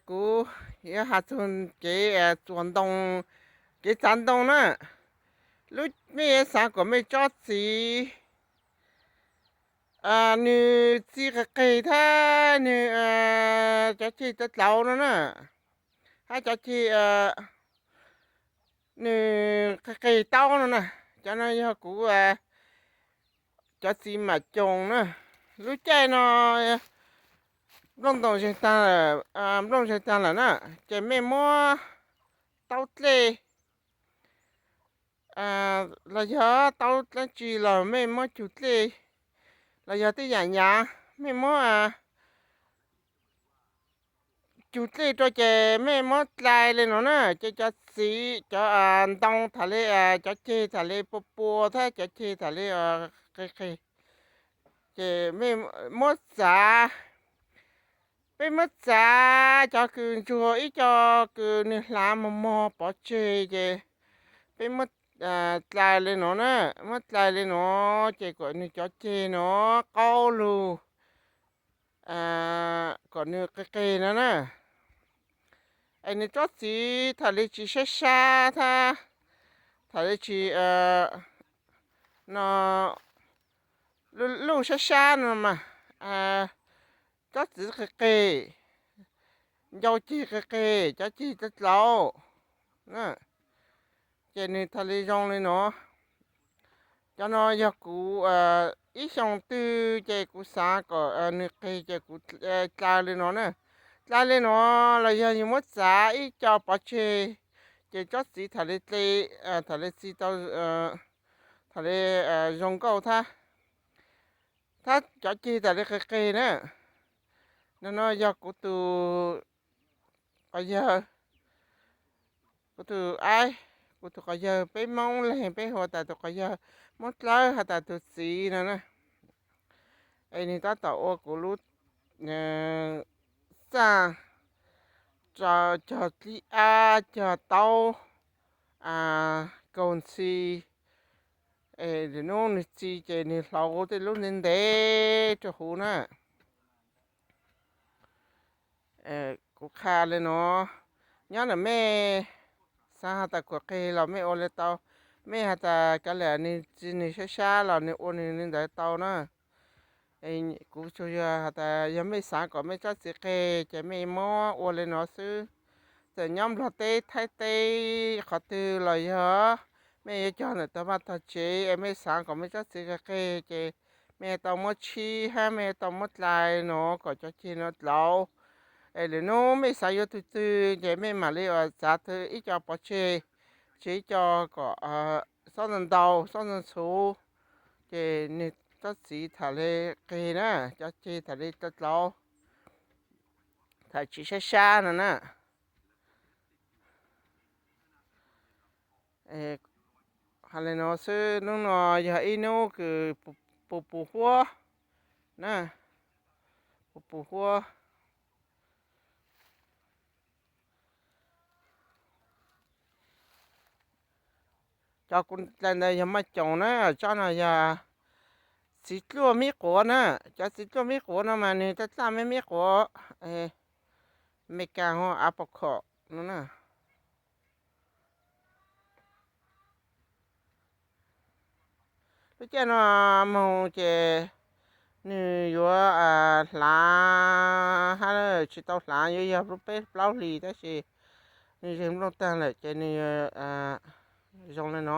kuv yuav has txog kev txuas ntoo, kev txav ntoo na. Lub mej yuav xaav kom mej tsob txiv nwg txi qig qig thab nwg cov ceg dlauv dlauv no na, hab cov ceg nwg qig qig taub no na. Cov no yog kuv cov txiv mam coos na. Lub caij no nplooj ntoo zeeg taag, nplooj zeeg taag lawm na, ces mej muab taub dlej los yog taub dlaab tsi los mej muab cug dlej, los yog tej yaam nyaav mej muab cug dlej rua ces mej muab dlai le nuav na, ces cov txiv cov ntoo thaum le, cov ceg thaum le pua pua thab cov ceg thaum le qig qig, ces mej muab txav. Peb muab txav cov kws ntsuag ib co kws nwg hlaav mog mog pov tseg ces peb muab dlai le nuav na, muab dlai le nuav ces kom nwg cov ceg nuav qaub lug, kom nwg qig qig no na. Es nwg tsob txiv thaum le tsis sab sab thab, thaum le tsis no, luj sab sab no mas, tsob txiv qig qig, ncau ceg qig qig, cov ceg dlauv dlauv, ces nwg thaum le zoo le nuav. Cov no yog kuv ib xyoo twg ces kuv xaav kom nwg qig ces kuv dlai le nuav na. Dlai le nuav los yog yug muab txav ib co pov tseg, ces tsob txiv thaum le dle, thaum le txi tau, thaum le zoo nkauj thab, thab cov ceg thaum le qig qig na. No no yog kuv tug quas yawg, kuv tug aib, kuv tug quas yawg, peb Moob leeg peb hu tas tug quas yawg, Moob Dlawb has tas tug txiv no na. Es nwg tab tom ua kuv lub txaj rau cog dlib ab, cog taub, kaug ntxhi. Es lwm nub nwg txi ces nwg hlauv tej lub ntev ntev rua huv na. Kuv qha le nuav, nyob ntawm mej xaav has tas kuas qig los mej ua le tau, mej has tas kav liam nwg txi nwg sab sab los nwg ua nwg le ntawd tau na. Kuv tsuas yog has tas yog mej xaav kom mej tsob txiv qig ces mej muab ua le nuav xwb. Txawm nyob Nplog teb, Thaib teb, qhov twg los yog mej yuav cog ntawm tog vaj tog tsev es mej xaav kom mej tsob txiv qig qig ces mej tau muab tshib hab mej tau muab dlai nuav kom cov ceg nuav dlauv. Es lwm nub mej xaav yuav tug twg ces mej mam li ua txav tug ib co pov tseg, tseg ib co kom xob ntau ntau, xob ntxhuv ntxhuv, ces nwg tsob txiv thaum le qig na, cov ceg thaum le dlauv dlauv, thaum tsis sab sab no na. Has le nuav xwb, nub no yog ib nub kws pus pus huab na, pus pus huab. Cov kuv dlai ntawd yog maj coos na, tsob no yog txiv dluaj mib quav na. Cov txiv dluaj mib quav no mas nwg taj dlaj meb mib quav, Amelikas hu apricot no na. Lub caij no moog ces nwg yuav hlaav hab tsis tau hlaav, yuav yog lub peb plaub hlis tab sis nwg zeeg nplooj taag lawm ces nwg zoo le no.